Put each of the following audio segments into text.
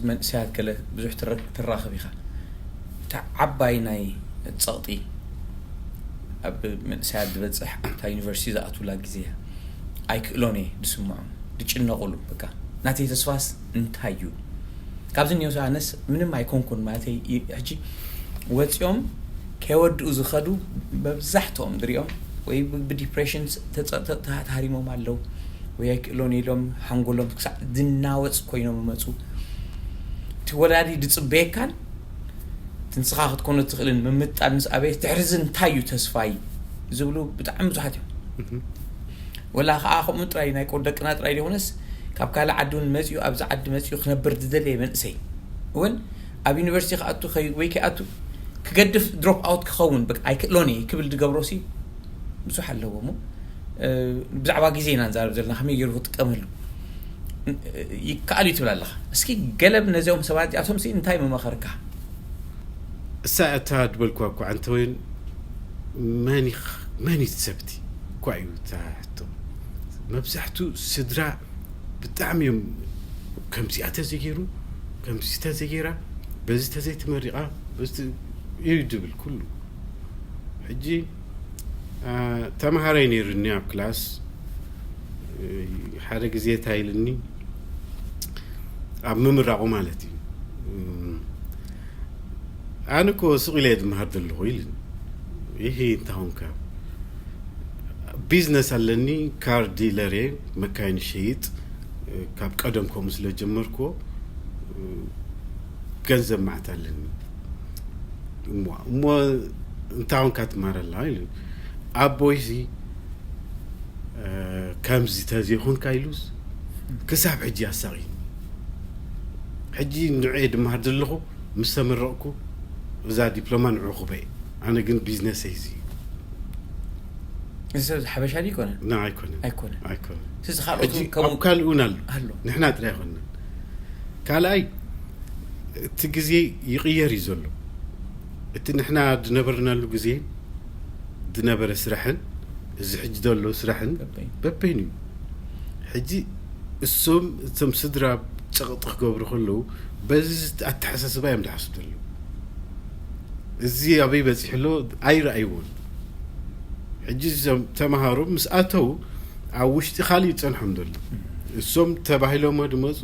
መንእሰያት ገለ ብዙሕ ትረ- ትራኸብ ኢኻ። እታ ዓባይ ናይ ጸቕጢ ኣብ መንእሰያት ዝበጽሕ ኣብታ ዩኒቨርሲቲ ዝኣትውላ ግዜ እያ። ኣይክእሎን እየ ዝስምዖም፣ ዝጭነቑሉ። በቃ ናተይ ተስፋስ እንታይ እዩ? ካብዚ ኒውስ ኣነስ ምንም ኣይኮንኩን ማለተይ ይ- ሕጂ ወፂኦም ከይወድኡ ዝኸዱ መብዛሕትኦም ድሪኦም ወይ ብ- ብዲፕሬሽን ተ- ተ- ተ- ተሃሪሞም ኣለዉ ወይ ኣይክእሎን ኢሎም ሓንጎሎም ክሳዕ ዝናወፅ ኮይኖም ይመፁ። እቲ ወላዲ ዝፅበየካን እቲ ንስኻ ክትኮኖ ትኽእልን ምምጣል ምስ ኣበየ ድሕርዚ እንታይ እዩ ተስፋይ ዝብሉ ብጣዕሚ ብዙሓት እዮም። ወላ ከዓ ከምኡ ጥራይ ናይ ቆ ደቅና ጥራይ ዘይኮነስ ካብ ካልእ ዓዲ እውን መፂኡ ኣብዚ ዓዲ መፂኡ ክነብር ዝደለየ መንእሰይ እውን ኣብ ዩኒቨርሲቲ ክኣቱ ከይ- ወይ ከይኣቱ ክገድፍ ድሮፕ ኣውት ክኸውን በቃ ኣይክእሎን እየ ክብል ዝገብሮ ሲ ብዙሕ ኣለዎ እሞ እ፣ ብዛዕባ ግዜ ኢና ንዛረብ ዘለና ከመይ ገይሩ ክጥቀመሉ እ፣ ይከኣል እዩ ትብል ኣለኻ። እስኪ ገለ ነዚኦም ሰባት እዚኣቶም ሲ እንታይ ምመኸርካ? እሳ እታ ዝበልኩዋ እኳ ኣንተ ወይን መን ይኽ- መን እዩ እቲ ሰብቲ እኳ እዩ እታ ሕቶ። መብዛሕቱ ስድራ ብጣዕሚ እዮም ከምዚኣ ተዘይገይሩ ከምዚ ተዘይገይራ በዚ ተዘይተመሪቓ በዚ ተ- እዩ ድብል ኩሉ። ሕጂ አ፣ ተምሃራይ ነይሩኒ ኣብ ክላስ እ፣ ሓደ ግዜ እንታይ ኢልኒ ኣብ ምምራቑ ማለት እዩ እም፣ ኣነ እኮ ስቕ ኢለ እየ ዝመሃር ዘለኹ ኢልኒ። ይሄ እንታሁንካ ቢዝነስ ኣለኒ፣ ካር ዲለር እየ፣ መካይን ሸይጥ። ካብ ቀደም ከምኡ ስለ ጀመርኩዎ ገንዘብ ማዕት ኣለኒ። እሞ እሞ እንታይ ኾንካ ትማረላ ኢሉ ኣቦይሲ ከምዚ ተዘይኾንካ ኢሉስ ክሳብ ሕጂ ኣሳቒኒ። ሕጂ ንዑ እየ ድመሃር ዘለኹ። ምስ ተመረቕኩ እዛ ዲፕሎማ ንዑ ክበ። ኣነ ግን ቢዝነስ እዩ። እዚ ሰብ ሓበሻ ድዩ ይኮነ? ና ኣይኮነን። ኣይኮነን። ኣይኮነን። እዚ ካልኦት ሕጂ ከምኡ ኣብ ካልእ እውን ኣሎ። ኣሎ። ንሕና ጥራይ ኣይኮነን። ካልኣይ እቲ ግዜ ይቕየር እዩ ዘሎ። እቲ ንሕና ዝነበርናሉ ግዜ ዝነበረ ስራሕን እዚ ሕጂ ዘሎ ስራሕን በበይኑ። በበይኑ እዩ። ሕጂ እሶም እቶም ስድራ ጨቕጢ ክገብሩ ከለዉ በዚ ኣተሓሳስባ እዮም ዝሓስቡ ዘለዉ። እዚ ኣበይ በፂሑ ኣሎ ኣይረኣይዎን። ሕጂ እዞም ተምሃሮ ምስ ኣተዉ ኣብ ውሽጢ ካልእ ይፀንሖም ዘሎ። እሶም ተባሂሎሞ ድመፁ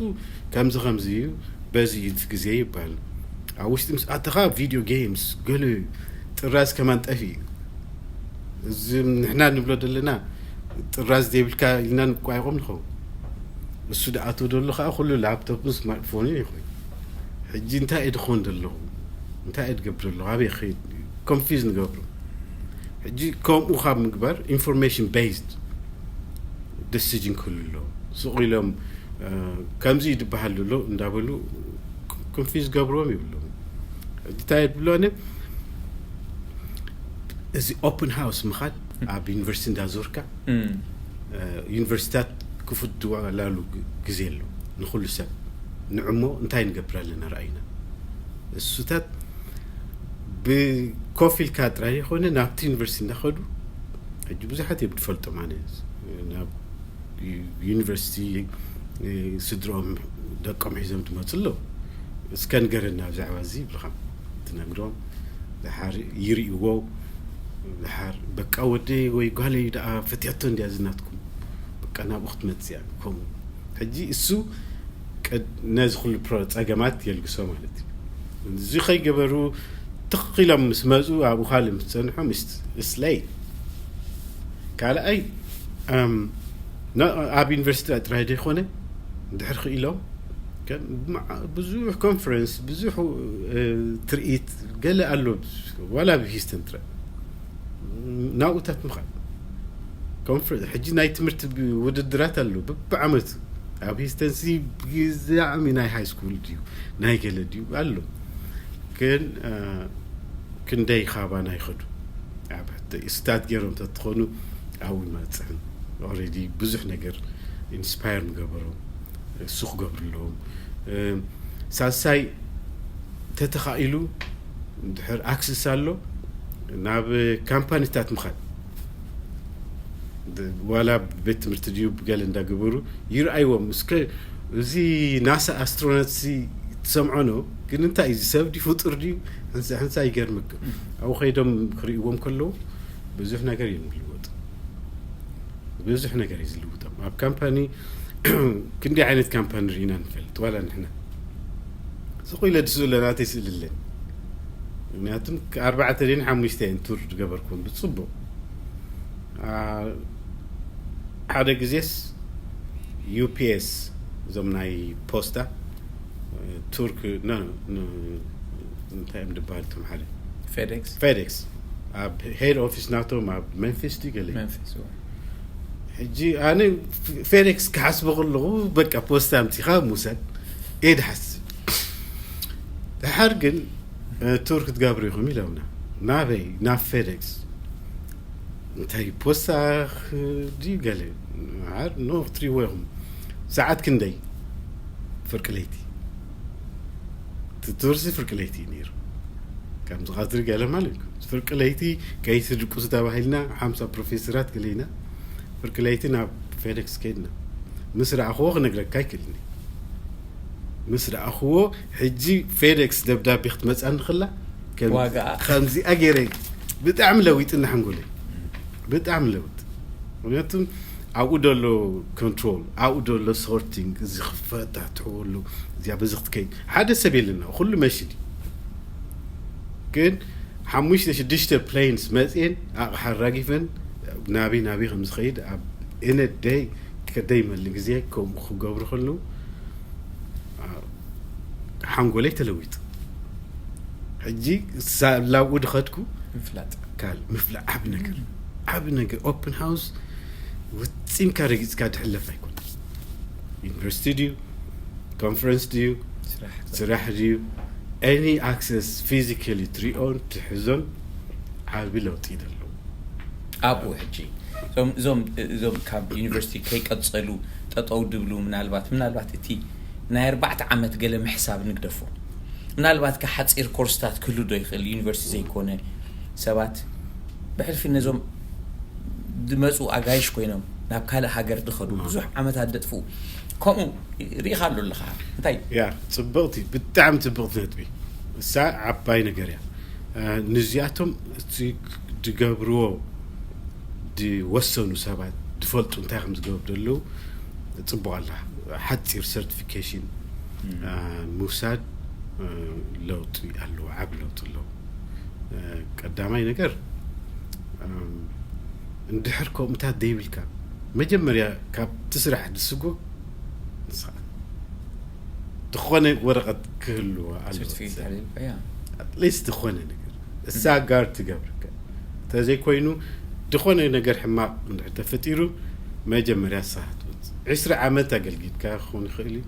ከምዚ ከምዚ እዩ በዚ እዩ እቲ ግዜ ይበሃል። ኣብ ውሽጢ ምስ ኣተኻ ቪድዮ ጌምስ ገለ ጥራዝ ከማን ጠፊ እዩ። እዚ ንሕና ንብሎ ዘለና ጥራዝ ዘይብልካ ኢልና ንቋየቖም ንኸውን። እሱ ድኣትዎ ደሎ ከዓ ኩሉ ላፕቶፕን ስማርትፎንን ይኾን። ሕጂ እንታይ እየ ድኾን ዘለኹ? እንታይ እየ ድገብር ዘለኹ? ኣበይ ኸይድ? ኮንፊዝ ንገብሩ። ሕጂ ከምኡ ካብ ምግባር ኢንፎርሜሽን ቤዝድ ደሲጅን ክህሉ ኣለዎ። ስቕ ኢሎም ከምዚ እዩ ዝበሃል ዘሎ እንዳበሉ ኮንፊዝ ገብርዎም ይብሉ። ሕጂ እንታይ እየ ድብሎ ኣነ እዚ ኦፕን ሃውስ ምኻድ ኣብ ዩኒቨርሲቲ እንዳዞርካ እም። ዩኒቨርሲታት ክፉት ድዋላሉ ግዜ ኣሎ ንኩሉ ሰብ። ንዕሞ እንታይ ንገብር ኣለና ረኣይና። እሱታት ብኮፍ ኢልካ ጥራይ ይኮነ ናብቲ ዩኒቨርሲቲ እንዳኸዱ ሕጂ ብዙሓት እዮም ዝፈልጦም። ኣነ ናብ ዩ- ዩኒቨርሲቲ ስድሮም ደቆም ሒዞም ዝመፁ ኣለዉ። እስከ ንገረና ብዛዕባ እዚ ይብልኻ ትነግሮም። ድሓር ይርእዎ። ድሓር በቃ ወደይ ወይ ጓለይ ደኣ ፈትያቶ እንዲያ ዝናትኩም በቃ ናብኡ ክትመፅእ እያ ከምኡ። ሕጂ እሱ ቀድ- ነዚ ኩሉ ፕሮ- ፀገማት የልግሶ ማለት እዩ። እዚ ከይገበሩ ትኽ ኢሎም ምስ መፁ ኣብኡ ካልእ ምስ ፀንሖም እስለይ ካልኣይ ኣብ ዩኒቨርሲቲ ጥራይ ዘይኮነ ድሕር ክኢሎም ብዙሕ ኮንፈረንስ ብዙሕ ትርኢት ገለ ኣሎ። ዋላ ኣብ ሂስተን ጥራይ ናብኡታት ምኻድ ኮንፈረንስ ሕጂ ናይ ትምህርቲ ውድድራት ኣሎ ብብዓመቱ ኣብ ሂስተንሲ ብዛዕሚ ናይ ሃይ ስኩል ድዩ ናይ ገለ ድዩ ኣሎ። ግን ክንደይ ካባና ይኸዱ ኣብ ስታት ገይሮም ተትኾኑ ኣብኡ ይመፅሕን ኦሬዲ ብዙሕ ነገር ኢንስፓየር ንገበሮም እሱ ክገብሩ ኣለዎም። ሳልሳይ ተተኻኢሉ ድሕር ኣክስስ ኣሎ ናብ ካምፓኒታት ምኻድ ዋላ ቤት ትምህርቲ ድዩ ብገለ እንዳገበሩ ይርኣይዎም እስከ እዚ ናሳ ኣስትሮናት ትሰምዖ ነው። ግን እንታይ እዩ፣ ሰብ ድዩ ፍጡር ድዩ? ሕንሳ ሕንሳ ይገርምክ። ኣብኡ ከይዶም ክርእይዎም ከለዉ ብዙሕ ነገር እዩ ዝልወጥ። ብዙሕ ነገር እዩ ዝልውጦም። ኣብ ካምፓኒ ክንደይ ዓይነት ካምፓኒ ርኢና ንፈልጥ ዋላ ንሕና። ስቕ ኢለ ድስእሎ ናተይ ስእልለን። ምክንያቱም ኣርባዕተ ድን ሓሙሽተ እየን ቱር ዝገበርኩም ብፅቡቕ። ሓደ ግዜስ ዩፒኤስ፣ እዞም ናይ ፖስታ፣ ቱርክ እንታይ እዮም ዝበሃል እቶም ሓደ፣ ፌዴክስ፣ ኣብ ሄድ ኦፊስ ናቶም ኣብ መንፊስ ድዩ ገለ። ሕጂ ኣነ ፌዴክስ ክሓስቦ ከለኹ በቃ ፖስታ ኣምፂኻ ምውሳድ እየ ድሓስብ። ድሓር ግን ቱር ክትገብሩ ኢኹም ኢለውና። ናበይ? ናብ ፌዴክስ። እንታይ ፖስታ ድዩ ገለ? ኖ ክትሪዎ ኢኹም። ሰዓት ክንደይ? ፍርቂ ለይቲ። ትቱርሲ ፍርቂ ለይቲ እዩ ነይሩ። ከምዚ ቀትሪ ገለ ማለት እዩ። ፍርቂ ለይቲ ከይትድቁሱ ተባሂልና ሓምሳ ፕሮፌሰራት ገለ ኢና። ፍርቂ ለይቲ ናብ ፌዴክስ ከይድና። ምስ ረኣኽዎ ክነግረካ ኣይክእልን። ምስ ረኣኽዎ ሕጂ ፌዴክስ ደብዳቤ ክትመፃ ንኽላ ከምዚኣ ገይረ ብጣዕሚ ለዊጥና ሓንጎለይ ብጣዕሚ ለውጥ። ምክንያቱም ኣብኡ ደሎ ኮንትሮል ኣብኡ ደሎ ሶርቲንግ እዚ ክፈታትሕወሉ እዚኣ በዚ ክትከይድ ሓደ ሰብ የለና ኩሉ መሽን እዩ። ግን ሓሙሽተ ሽዱሽተ ፕሌንስ መፅኤን ኣቕሓ ኣራጊፈን ናበይ ናበይ ከም ዝኸይድ ኣብ ኤነደይ ከደይመሊ ግዜ ከምኡ ክገብሩ ከለዉ ሓንጎለይ ተለዊጡ። ሕጂ ላብኡ ድኸድኩ ምፍላጥ ካል ምፍላጥ ዓብ ነገር ዓብ ነገር ኦፕን ሃውስ ውፂምካ ረጊፅካ ድሕለፍ ኣይኮን። ዩኒቨርሲቲ ድዩ ኮንፈረንስ ድዩ ስራሕ ድዩ any access physically ትሪኦን ትሕዞን ዓብ ለውጢ እዩ ዘለዉ። ኣብኡ ሕጂ እዞም ካብ ዩኒቨርሲቲ ከይቀፀሉ ጠጠው ድብሉ ምናልባት ምናልባት እቲ ናይ ኣርባዕተ ዓመት ገለ ምሕሳብ ንግደፎ። ምናልባት ከ ሓፂር ኮርስታት ክህሉ ዶ ይኽእል? ዩኒቨርሲቲ ዘይኮነ ሰባት ብሕልፊ ነዞም ድመፁ ኣጋይሽ ኮይኖም ናብ ካልእ ሃገር ድኸዱ ብዙሕ ዓመታት ደጥፍኡ ከምኡ ርኢኻ ኣሎ ኣለኻ እንታይ? ያ ፅብቕቲ ብጣዕሚ ፅብቕቲ ነጥቢ። እሳ ዓባይ ነገር እያ። ንዚኣቶም እቲ ድገብርዎ ድወሰኑ ሰባት ድፈልጡ እንታይ ከም ዝገብሩ ዘለዉ ፅቡቅ ኣላ። ሓፂር ሰርቲፊኬሽን ምውሳድ ለውጢ ኣለዎ፣ ዓብ ለውጢ ኣለዎ። ቀዳማይ ነገር እንድሕር ከምኡታት ደይብልካ መጀመርያ ካብቲ ስራሕ ድስጎ ንስኻ ዝኾነ ወረቐት ክህልዎ ኣለዎ። ኣትሊስት ዝኾነ ነገር እሳ ጋር ትገብርከ እንተዘይኮይኑ ዝኾነ ነገር ሕማቕ እንድሕር ተፈጢሩ መጀመርያ ንስኻ ትወፅእ። ዕስራ ዓመት ኣገልጊልካ ክኸውን ይኽእል እዩ።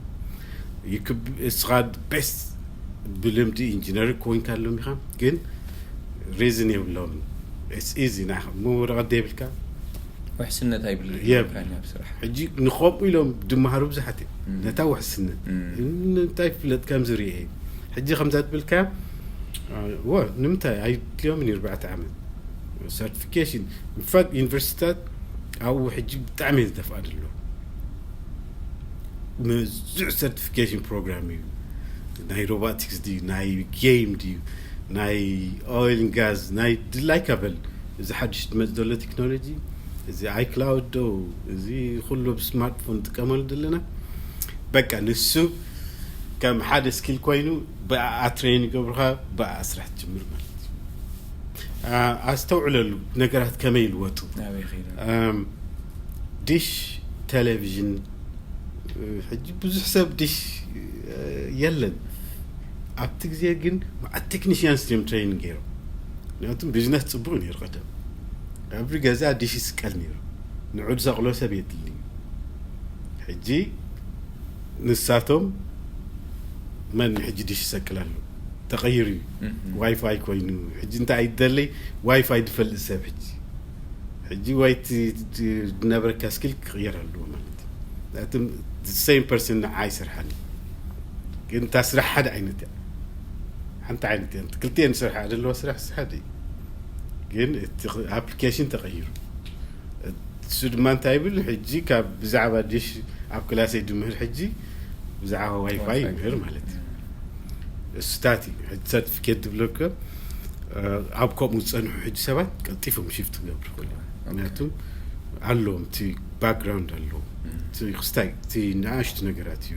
እስኻ ቤስት ብልምዲ ኢንጂነር ኮይንካ ኣሎም ኢኻ ግን ሬዝን የብሎም። ኢዚ ንዓኻ እሞ ወረቐት ደይብልካ ውሕስነት ኣይብሉ የብ ሕጂ ንኸምኡ ኢሎም ድመሃሩ ብዙሓት እዮም። ነታ ውሕስነት እንታይ ፍለጥ ከም ዝርአ እዩ። ሕጂ ከምዛ ትብልካ ወ ንምንታይ ኣይድልዮም ዩ ኣርባዕተ ዓመት ሰርቲፊኬሽን ምፋት ዩኒቨርሲቲታት ኣብኡ ሕጂ ብጣዕሚ እየ ዝደፍኣ ደሎ። ብዙሕ ሰርቲፊኬሽን ፕሮግራም እዩ። ናይ ሮቦቲክስ ድዩ ናይ ጌም ድዩ ናይ ኦይል ጋዝ ናይ ድላይካ በል። እዚ ሓድሽ ትመፅ ዘሎ ቴክኖሎጂ እዚ ኣይክላውድ ዶ እዚ ኩሉ ብስማርትፎን ጥቀመሉ ዘለና በቃ ንሱ ከም ሓደ ስኪል ኮይኑ ብኣ ትሬን ይገብሩካ ብኣ ስራሕ ትጅምር ማለት እዩ። ኣስተውዕለሉ ነገራት ከመይ ይልወጡ። ዲሽ ቴሌቪዥን ሕጂ ብዙሕ ሰብ ዲሽ የለን። ኣብቲ ግዜ ግን መዓት ቴክኒሽያንስ እዮም ትሬኒንግ ገይሮም። ምክንያቱም ቢዝነስ ፅቡቅ ነይሩ ቀደም። ኣብሪ ገዛ ዲሽ ይስቀል ነይሩ። ንዑ ዝሰቅሎ ሰብ የድሊ። ሕጂ ንሳቶም መን ሕጂ ዲሽ ይሰቅል ኣሎ ተቀይሩ እዩ። ዋይፋይ ኮይኑ ሕጂ እንታይ ኣይደለይ ዋይፋይ ድፈልጥ ሰብ ሕጂ ሕጂ ዋይቲ ዝነበረካ ስኪል ክቅየር ኣለዎ ማለት እዩ። ሴም ፐርሰን ንዓ ይሰርሓኒ ግን እታ ስራሕ ሓደ ዓይነት እያ። ሓንቲ ዓይነት እያ ክልቲኤን ዝሰርሓ ዘለዋ ስራሕ ሓደ እዩ። ግን እቲ ኣፕሊኬሽን ተቀይሩ እሱ ድማ እንታይ ይብል ሕጂ ካብ ብዛዕባ ዲሽ ኣብ ክላሰይ ድምህር ሕጂ ብዛዕባ ዋይፋይ ይምህር ማለት እዩ። ስታት እዩ ሕጂ ሰርቲፊኬት ዝብለከ ኣብ ከምኡ ዝፀንሑ ሕጂ ሰባት ቀልጢፎም ሽፍት ክገብሩ ይኽእሉ። ምክንያቱ ኣለዎም፣ እቲ ባክግራውንድ ኣለዎም። እቲ ክስታይ እቲ ንኣሽቱ ነገራት እዩ።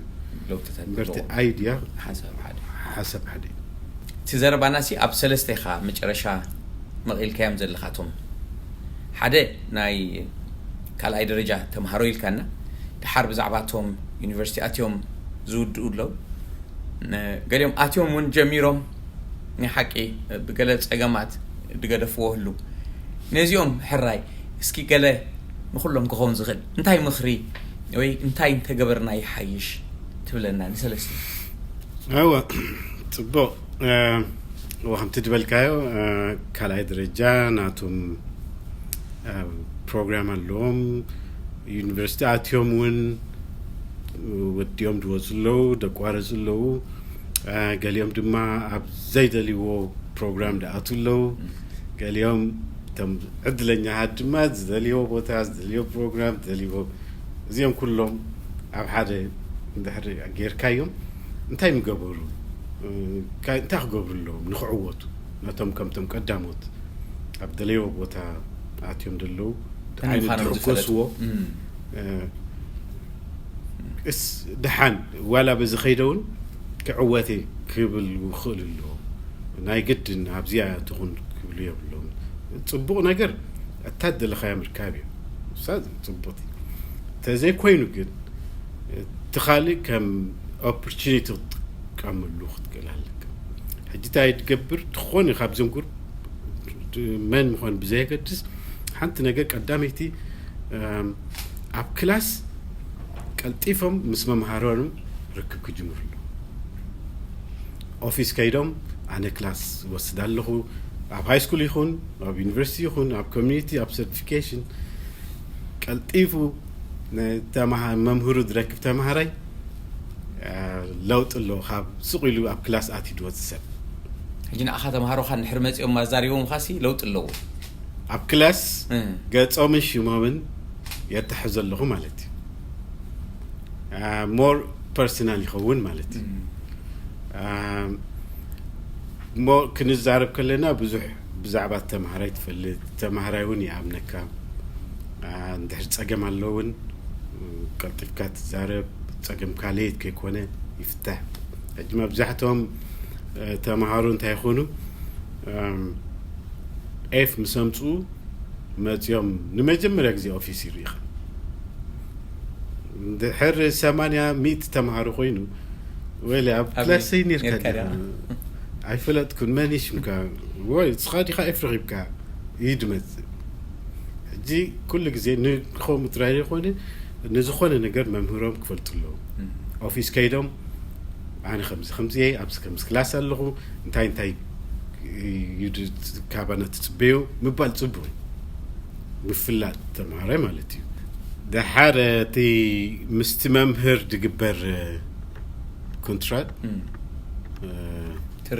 ለውጥታት እምበርቲ ኣለዎም። ኣይድያ ሓሳብ ሓደ። ሓሳብ ሓደ እዩ። እቲ ዘረባና ሲ ኣብ ሰለስተ ኢኻ መጨረሻ መቒልካዮም ዘለኻቶም። ሓደ ናይ ካልኣይ ደረጃ ተምሃሮ ኢልካና፣ ድሓር ብዛዕባ እቶም ዩኒቨርሲቲ ኣትዮም ዝውድኡ ኣለዉ። ነ- ገሊኦም ኣትዮም እውን ጀሚሮም ናይ ሓቂ ብገለ ጸገማት ድገደፍዎ ህሉ። ነዚኦም ሕራይ እስኪ ገለ ንኹሎም ክኸውን ዝኽእል እንታይ ምኽሪ ወይ እንታይ እንተገበርና ይሓይሽ ትብለና ንሰለስተ? እወ፣ ፅቡቕ። እወ፣ ከምቲ ዝበልካዮ ካልኣይ ደረጃ ናቶም ፕሮግራም ኣለዎም። ዩኒቨርሲቲ ኣትዮም እውን ወዲኦም ድወፁ ኣለዉ፣ ደቋረፁ ኣለዉ። ገሊኦም ድማ ኣብ ዘይደልይዎ ፕሮግራም ድኣቱ ኣለዉ። ገሊኦም እቶም ዕድለኛሃት ድማ ዝደልይዎ ቦታ፣ ዝደልይዎ ፕሮግራም፣ ዝደልይዎ፣ እዚኦም ኩሎም ኣብ ሓደ እንድሕር ጌርካዮም እንታይ ምገበሩ? እንታይ ክገብሩ ኣለዎም ንክዕወቱ? ነቶም ከምቶም ቀዳሞት ኣብ ደለይዎ ቦታ ኣትዮም ዘለዉ ዓይነት ዝሕጎስዎ እስ ድሓን ዋላ በዚ ከይደ እውን ክዕወት እየ ክብል ክኽእል ኣለዎ። ናይ ግድን ኣብዚኣ ትኹን ክብሉ የብሎም። ፅቡቕ ነገር እታ ደለኻያ ምርካብ እዩ። እሳ ፅቡቕ እዩ። ተዘይኮይኑ ግን እቲ ካልእ ከም ኦፖርቹኒቲ ክትጥቀመሉ ክትክእል ኣለካ። ሕጂ እንታይ ትገብር ትኾን ካብዞም ግሩፕ መን ምዃኑ ብዘየገድስ ሓንቲ ነገር ቀዳመይቲ ኣብ ክላስ ቀልጢፎም ምስ መምሃሮም ርክብ ክጅምሩ ኣለዎም። ኦፊስ ከይዶም ኣነ ክላስ ወስድ ኣለኹ፣ ኣብ ሃይ ስኩል ይኹን ኣብ ዩኒቨርሲቲ ይኹን ኣብ ኮሚኒቲ ኣብ ሰርቲፊኬሽን ቀልጢፉ መምህሩ ዝረክብ ተምሃራይ ለውጢ ኣለዎ። ካብ ስቕ ኢሉ ኣብ ክላስ ኣትዩ ዝወፅእ ሰብ ሕጂ ንኣኻ ተምሃሮኻ እንድሕር መፂኦም ኣዛሪቦምኻ ሲ ለውጢ ኣለዎ። ኣብ ክላስ ገፆምን ሽሞምን የተሕዞ ኣለኹ ማለት እዩ። ሞር ፐርሰናል ይኸውን ማለት እዩ። እሞ ክንዛረብ ከለና ብዙሕ ብዛዕባ ተምሃራይ ትፈልጥ፣ ተምሃራይ እውን ይኣምነካ። እንድሕር ፀገም ኣሎ እውን ቀልጢፍካ ትዛረብ፣ ፀገም ካልየት ከይኮነ ይፍታሕ። ሕጂ መብዛሕትኦም ተምሃሮ እንታይ ይኾኑ ኤፍ ምስ ኣምፅኡ መፂኦም ንመጀመርያ ግዜ ኦፊስ ይርኢኻ። እንድሕር ሰማንያ ሚእቲ ተምሃሮ ኮይኑ ወለ ኣብ ክላሰይ ኔርካ ኣይፈለጥኩን መን ሽምካ ወይ ንስኻ ዲኻ ኤፍ ረኺብካ እዩ ድመፅእ። ሕጂ ኩሉ ግዜ ንኸምኡ ጥራይ ዘይኮነ ንዝኾነ ነገር መምህሮም ክፈልጡ ኣለዎም። ኦፊስ ከይዶም ኣነ ከምዚ ከምዚ ኣብዚ ከምዚ ክላስ ኣለኹ እንታይ እንታይ ካባና ትፅበዩ ምባል ፅቡቅ እዩ። ምፍላጥ ተምሃራይ ማለት እዩ። ደሓር እቲ ምስቲ መምህር ዝግበር ኮንትራት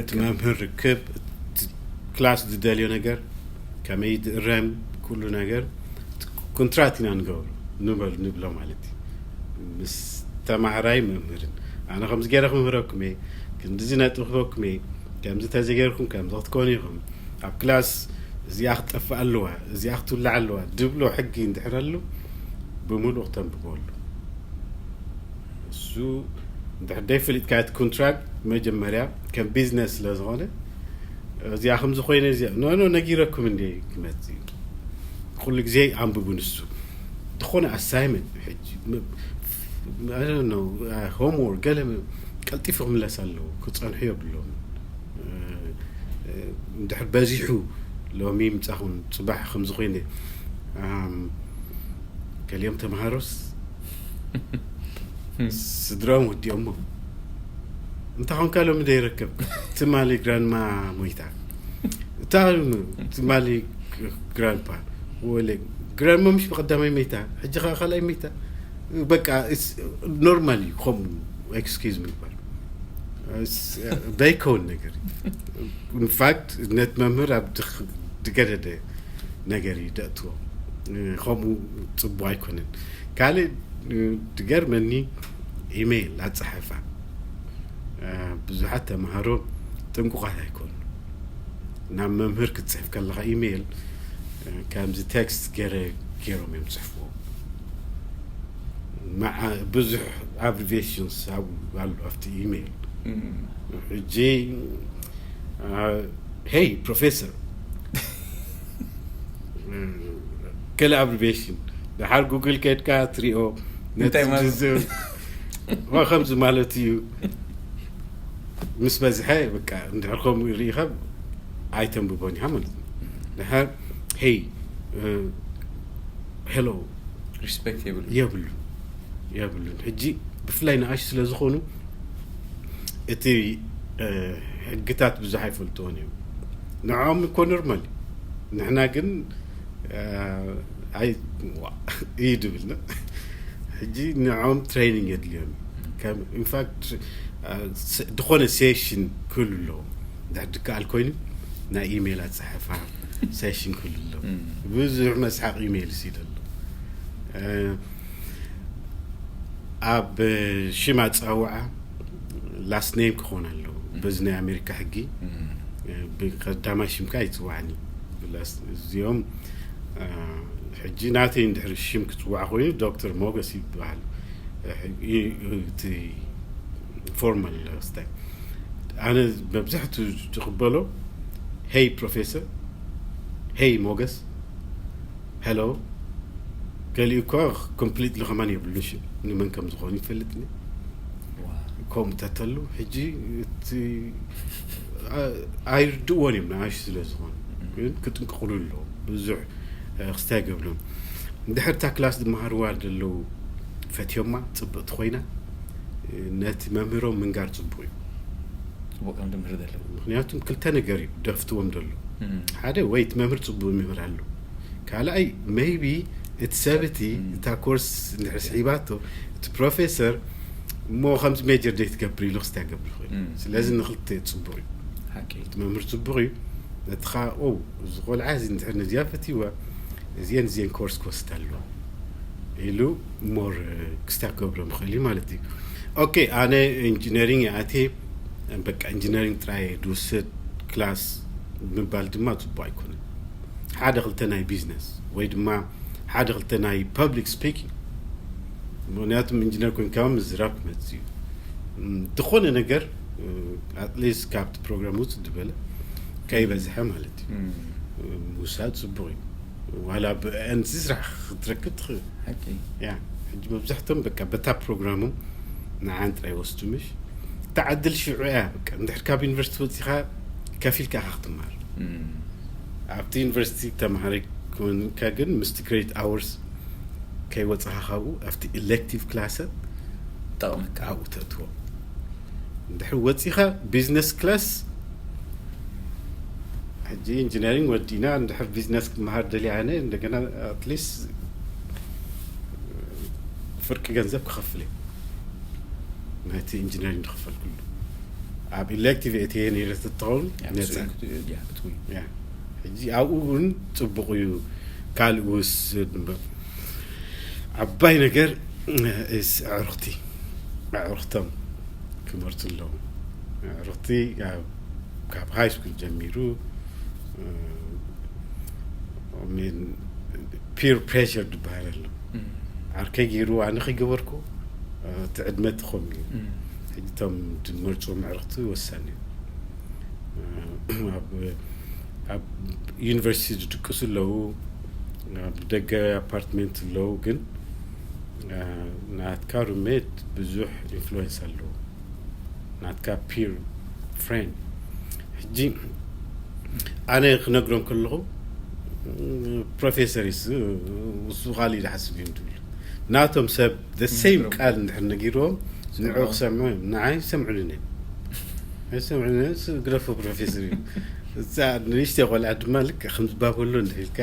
እቲ መምህር ርክብ ክላስ ዝደልዮ ነገር ከመይ ዝእረም ኩሉ ነገር ኮንትራት ኢና ንገብሮ ንብሎ ማለት እዩ። ምስ ተማሃራይ መምህርን ኣነ ከምዚ ገይረ ክምህረኩም እየ፣ ክንዲዚ ነጥቢ ክበኩም እየ፣ ከምዚ ተዘገርኩም ከምዚ ክትኮኑ ኢኹም ኣብ ክላስ እዚኣ ክትጠፍእ ኣለዋ፣ እዚኣ ክትውላዕ ኣለዋ ዝብሎ ሕጊ እንድሕር ኣሎ ብምሉእ ክተንብቦ ኣሎ። እሱ እንድሕር ደይፈሊጥካ እቲ ኮንትራክት መጀመርያ ከም ቢዝነስ ስለ ዝኾነ እዚኣ ከምዚ ኮይነ እዚኣ ኖ ኖ ነጊረኩም እንደ ክመፅእ እዩ። ኩሉ ግዜ ኣንብቡ ንሱ ዝኾነ ኣሳይመንት ሕጂ ሆምወርክ ገለ ቀልጢፉ ክምለስ ኣለዎ። ክፀንሑ የብሎም። እንድሕር በዚሑ ሎሚ ምፃኹም ፅባሕ ከምዚ ኮይነ ገሊኦም ተምሃሮስ ስድራኦም ወዲኦሞ እንታይ ኮንካ ሎሚ ዘይረከብ ትማሊ ግራንማ ሞይታ እታ ትማሊ ግራንፓ ወለ ግራንማ ምሽ ብቀዳማይ ሜታ ሕጂ ኸ ካልኣይ ሜታ በቃ ኖርማል እዩ። ከምኡ ኤክስኪዝ ምግባር ዘይከውን ነገር ኢንፋክት ነት መምህር ኣብ ድገደደ ነገር እዩ ደእትዎ። ከምኡ ፅቡቅ ኣይኮነን። ካልእ ድገርመኒ ኢሜይል ኣፀሓፋ ብዙሓት ተምሃሮ ጥንቁቓት ኣይኮኑ። ናብ መምህር ክትፅሕፍ ከለኻ ኢሜይል ከምዚ ቴክስት ገረ ገይሮም እዮም ፅሕፍዎ። ብዙሕ ኣብሪቬሽንስ ኣብኡ ኣሎ ኣብቲ ኢሜይል። ሕጂ ሄይ ፕሮፌሰር ገለ ኣብሪቬሽን ድሓር ጉግል ከድካ ትሪኦ። ከምዚ ማለት እዩ። ምስ በዝሐ በቃ እንድሕር ከምኡ ርኢኻ ኣይተንብቦን ኢኻ ማለት እዩ። ድሓር ሄይ ሄሎ ሪስፔክት የብሉ የብሉ የብሉን። ሕጂ ብፍላይ ንኣሽ ስለ ዝኾኑ እቲ ሕግታት ብዙሕ ኣይፈልጥዎን እዮም። ንዕኦም እኮ ኖርማል እዩ። ንሕና ግን ኣይ እዩ ድብልና። ሕጂ ንዕኦም ትሬኒንግ የድልዮም። ኢንፋክት ዝኾነ ሴሽን ክህሉ ኣለዎ። ድሕር ድከኣል ኮይኑ ናይ ኢሜይል ኣፀሓፋ ሴሽን ክህሉ ኣለዎ። ብዙሕ መስሓቕ ኢሜይል ሲደሎ ኣብ ሽም ኣፀዋውዓ ላስት ኔም ክኾን ኣለዎ። በዚ ናይ ኣሜሪካ ሕጊ ብቀዳማይ ሽምካ ይፅዋዕኒ። እዚኦም ሕጂ ናተይ እንድሕር ሽም ክፅዋዕ ኮይኑ ዶክተር ሞገስ ይበሃል። እቲ ፎርማል ስታይ ኣነ መብዛሕቱ ዝቕበሎ ሄይ ፕሮፌሰር፣ ሄይ ሞገስ፣ ሄሎ። ገሊኡ እኳ ኮምፕሊትሊ ከማን የብሉን ሽም ንመን ከም ዝኾኑ ይፈልጥኒ። ከምኡ ተተሉ ሕጂ እቲ ኣይርድእዎን እዮም ንኣሽ ስለ ዝኾኑ ግን ክጥንቅቕሉ ኣለዎ። ብዙሕ ክስታይ ገብሎም እንድሕር እታ ክላስ ዝመሃርዋ ዘለዉ ፈትዮማ ፅብቕቲ ኮይና ነቲ መምህሮም ምንጋር ፅቡቅ እዩ። ፅቡቅ ከም ትምህር ዘለዉ ምክንያቱም ክልተ ነገር እዩ ደፍትዎም ዘሎ። ሓደ ወይ እቲ መምህር ፅቡቅ ይምህር ኣሎ፣ ካልኣይ ሜይቢ እቲ ሰብ እቲ እታ ኮርስ እንድሕር ስሒባቶ እቲ ፕሮፌሰር እሞ ከምዚ ሜጀር ደይ ትገብር ኢሉ ክስታይ ገብር ይኽእል። ስለዚ ንክልተ ፅቡቅ እዩ። ሓቂ እቲ መምህር ፅቡቅ እዩ። ነቲ ከዓ ኦ እዚ ቆልዓ እዚ እንድሕር ነዚኣ ፈትይዋ እዚአን እዚአን ኮርስ ክወስድ ኣለዎ ኢሉ ሞር ክስታይ ክገብሮ ምኽእል እዩ ማለት እዩ። ኦኬ ኣነ ኢንጂነሪንግ ይኣትየ በቃ ኢንጂነሪንግ ጥራይ ድውስድ ክላስ ምባል ድማ ፅቡቅ ኣይኮነን። ሓደ ክልተ ናይ ቢዝነስ ወይ ድማ ሓደ ክልተ ናይ ፐብሊክ ስፒኪንግ። ምክንያቱም ኢንጂነር ኮንካ ምዝራብ ክመፅእ እዩ። ዝኾነ ነገር ኣትሊስት ካብቲ ፕሮግራም ውፅእ ዝበለ ከይበዝሐ ማለት እዩ። ምውሳድ ፅቡቅ እዩ። ዋላ ብእንዚ ስራሕ ክትረክብ ትኽእል። ሓቂ ያ ሕጂ መብዛሕቶም በቃ በታ ፕሮግራሞም ንዓን ጥራይ ወስዱ ምሽ ተዓድል ሽዑ እያ በቃ እንድሕር ካብ ዩኒቨርሲቲ ወፂኻ ከፊልካ ኢኻ ክትማር። ኣብቲ ዩኒቨርሲቲ ተምሃሪ ኮንካ ግን ምስቲ ክሬዲት ኣወርስ ከይወፅኻ ካብኡ ኣብቲ ኢሌክቲቭ ክላሰት ጠቕመካ ኣብኡ ተእትዎ። እንድሕር ወፂኻ ቢዝነስ ክላስ ሕጂ ኢንጂነሪንግ ወዲና እንድሕር ቢዝነስ ክመሃር ደልየ ኣነ እንደገና ኣትሊስት ፍርቂ ገንዘብ ክኸፍል እየ ናይቲ ኢንጂነሪንግ ዝኸፈልኩሉ። ኣብ ኢሌክቲቭ እየ ነይረ ተትኸውን ነፃ ሕጂ ኣብኡ እውን ፅቡቕ እዩ። ካልእ ውስድ እምበር ዓባይ ነገር እስ ኣዕሩኽቲ ኣዕሩኽቶም ክመርፁ ኣለዉ። ኣዕሩኽቲ ካብ ሃይ ስኩል ጀሚሩ ፒር ፕሬር ዝበሃል ኣሎ። ዓርከይ ገይሩ ኣነ ከይገበርኩ እቲ ዕድመ ትኾም እዩ። ሕጂ እቶም ዝመርፅዎም ኣዕሩኽቲ ወሳኒ እዩ። ኣብ ዩኒቨርሲቲ ዝድቅሱ ኣለዉ፣ ኣብ ደገ ኣፓርትመንት ኣለዉ። ግን ናትካ ሩሜት ብዙሕ ኢንፍሉዌንስ ኣለዎ። ናትካ ፒር ፍሬንድ ሕጂ ኣነ ክነግሮም ከለኹ ፕሮፌሰር እሱ ካልእ ዝሓስብ እዮም ትብል ናቶም ሰብ ሴም ቃል እንድሕር ነጊርዎም ንዑ ክሰምዑ እዮም። ንዓይ ሰምዑልን እዮም ኣይሰምዑልን እዮም። ግረፎ ፕሮፌሰር እዩ። እዛ ንእሽተይ ቆልዓ ድማ ልክ ከም ዝባበሎ እንድሕር ኢልካ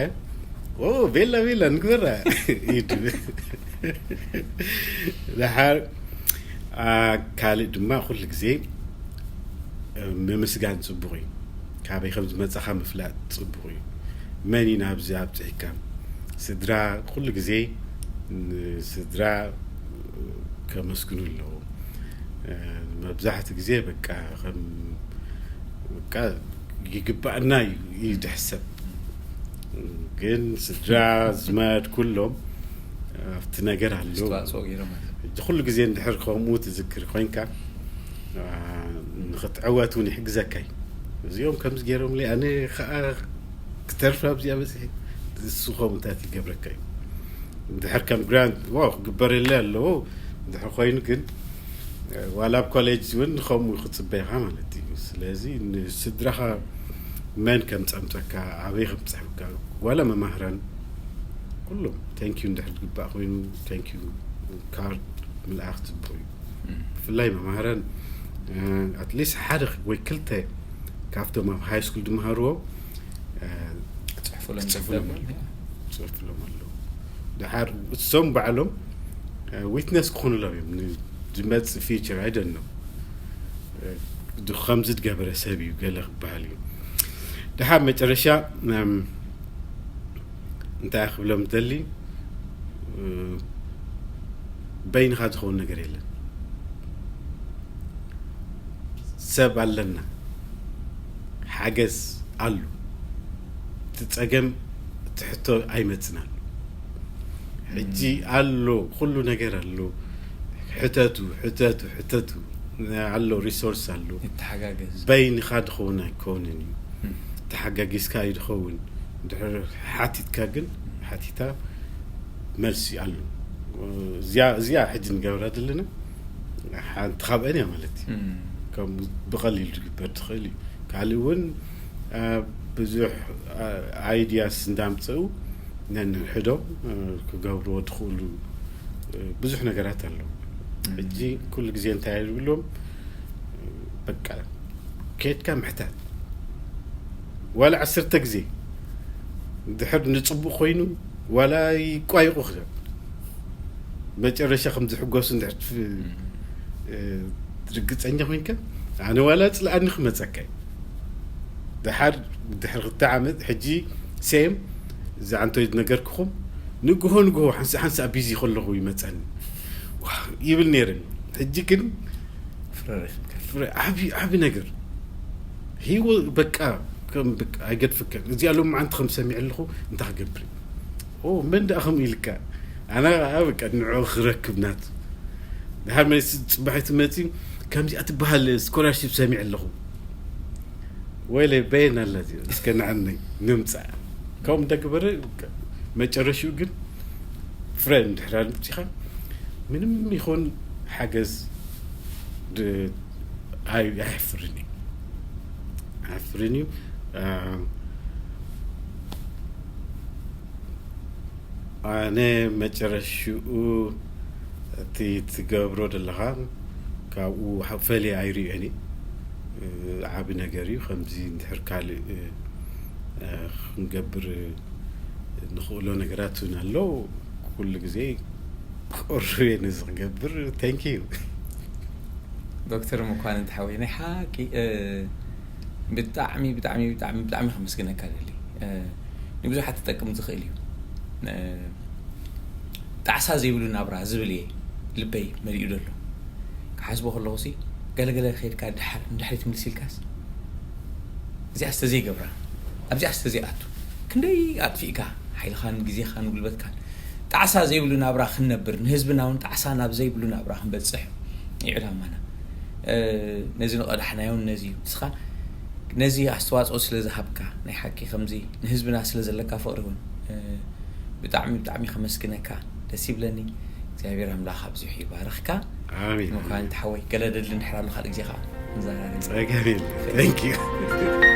ቤላ ቤላ ንግበራ ይድብል። ድሓር ካልእ ድማ ኩሉ ግዜ ምምስጋን ፅቡቕ እዩ። ካበይ ከም ዝመፀኻ ምፍላጥ ፅቡቕ እዩ። መን እዩ ናብዚ ኣብፅሒካ? ስድራ ኩሉ ግዜ ንስድራ ከመስግኑ ኣለዎም። መብዛሕትኡ ግዜ በቃ ከም በቃ ይግባእና እዩ እዩ ዝሕሰብ። ግን ስድራ፣ ኣዝማድ ኩሎም ኣብቲ ነገር ኣለዉ። ኣስተዋፅኦ ገይሮም ማለት እዩ። ሕጂ ኩሉ ግዜ እንድሕር ከምኡ ትዝክር ኮይንካ ንክትዕወት እውን ይሕግዘካ እዩ። እዚኦም ከምዚ ገይሮምለይ ኣነ ከዓ ክተርፍ ኣብዚኣ በፂሐ። እሱ ከምኡታት ይገብረካ እዩ። እንድሕር ከም ግራንት ዋ ክግበረለይ ኣለዎ እንድሕር ኮይኑ ግን ዋላ ኣብ ኮሌጅ እውን ከምኡ ክፅበይካ ማለት እዩ። ስለዚ ንስድራኻ መን ከም ፀምፀካ ኣበይ ከም ፀሕብካ ዋላ መማህራን ኩሎም thank you እንድሕር ዝግባእ ኮይኑ thank you ካርድ ምልኣኽ ፅቡቅ እዩ። ብፍላይ መማህራን ኣትሊስት ሓደ ወይ ክልተ ካብቶም ኣብ ሃይ ስኩል ዝመሃርዎ ክፅሕፉሎም ክፅሕፉሎም ይግባእ። ኣለዎ። ክፅሕፉሎም ኣለዎ። ድሓር እሶም ባዕሎም ዊትነስ ክኾኑሎም እዮም ዝመፅእ ፊቸር ኣይደኖ ከምዚ ዝገበረ ሰብ እዩ ገለ ክበሃል እዩ። ድሓር መጨረሻ እም፣ እንታይ ክብሎም ደሊ በይንኻ ዝኸውን ነገር የለን። ሰብ ኣለና፣ ሓገዝ ኣሎ። እቲ ፀገም እቲ ሕቶ ኣይመፅን ኣሎ። ሕጂ ኣሎ፣ ኩሉ ነገር ኣሎ። ሕተቱ ሕተቱ ሕተቱ ኣሎ፣ ሪሶርስ ኣሎ። ይተሓጋገዝ። በይንኻ ድኸውን ኣይከውንን እዩ። ተሓጋጊዝካ እዩ ድኸውን። ድሕር ሓቲትካ ግን ሓቲታ መልሲ ኣሎ። እዚኣ እዚኣ ሕጂ ንገብራ ዘለና ሓንቲ ካብአን እያ ማለት እዩ። ከም ብቐሊል ዝግበር ትኽእል እዩ። ካልእ እውን ብዙሕ ኣይዲያስ እንዳምፀኡ ነንሕዶም ክገብርዎ ትኽእሉ ብዙሕ ነገራት ኣለዉ። ሕጂ ኩሉ ግዜ እንታይ ዝብሎም በቃ ኬድካ ምሕታት ዋላ ዓሰርተ ግዜ ድሕር ንፅቡቅ ኮይኑ ዋላ ይቋይቁ ክደ መጨረሻ ከም ዝሕጎሱ እንድሕር ርግፀኛ ኮይንካ ኣነ ዋላ ፅልኣኒ ክመፀካ እዩ። ድሓር ድሕሪ ክልተ ዓመት ሕጂ ሴም እዚ ዓንቶይ ዝነገርክኹም ንግሆ ንግሆ ሓንሳ ሓንሳ ቢዚ ከለኹ ይመፀኒ ይብል ነይርኒ። ሕጂ ግን ዓቢ ነገር ሂወ በቃ ከም በቃ ኣይገድፍከን። እዚኣ ሎም መዓንቲ ከም ሰሚዕ ኣለኹ እንታይ ክገብር መን ደኣ ከም ኢልካ ኣነ በቃ ንዑ ክረክብ ናት ድሓር መ ፅባሒቲ መፂ ከምዚኣ ትበሃል ስኮላርሽፕ ሰሚዕ ኣለኹ ወይለ በየን ኣላ እስከ ንዓነይ ንምፃእ ከም እንደግበረ መጨረሽኡ ግን ፍረ እንድሕር ኣምፂኻ ምንም ይኹን ሓገዝ ኣየሕፍርን እዩ ኣየሕፍርን እዩ። ኣነ መጨረሽኡ እቲ ትገብሮ ዘለኻ ካብኡ ፈለየ ኣይርእዮን እዩ። ዓቢ ነገር እዩ። ከምዚ እንድሕር ካልእ ክንገብር ንኽእሎ ነገራት እውን ኣሎ። ኩሉ ግዜ ክቕርብ እየ ነዚ ክገብር። Thank you። ዶክተር መኳንንት ሓወይ ናይ ሓቂ ብጣዕሚ ብጣዕሚ ብጣዕሚ ብጣዕሚ ከመስግነካ ደሊ። ንብዙሓት ትጠቅም ዝኽእል እዩ። ጣዕሳ ዘይብሉ ናብራ ዝብል እየ ልበይ መሊኡ ዘሎ። ክሓስቦ ከለኹ ሲ ገለገለ ከይድካ ድሓር ንድሕሪት ምልስ ኢልካስ እዚኣ ስተዘይገብራ ኣብዚኣ ስተዘይኣቱ ክንደይ ኣጥፊእካ ሓይልኻን ግዜኻን ጉልበትካን ጣዕሳ ዘይብሉ ናብራ ክንነብር ንህዝብና እውን ጣዕሳ ናብ ዘይብሉ ናብራ ክንበፅሕ እዩ ዕላማና። ነዚ ንቐዳሕናዮን ነዚ እዩ ንስኻ ነዚ ኣስተዋፅኦ ስለ ዝሃብካ ናይ ሓቂ ከምዚ ንህዝብና ስለ ዘለካ ፍቕሪ እውን ብጣዕሚ ብጣዕሚ ከመስግነካ ደስ ይብለኒ። እግዚኣብሔር ኣምላኽ ኣብዚሑ ይባርኽካ። ኣሜን። መኳንንት ሓወይ ገለ ደሊ እንድሕር ኣሎ ካልእ ግዜ ከዓ ንዘራረብ። ጸገም የለ። Thank you።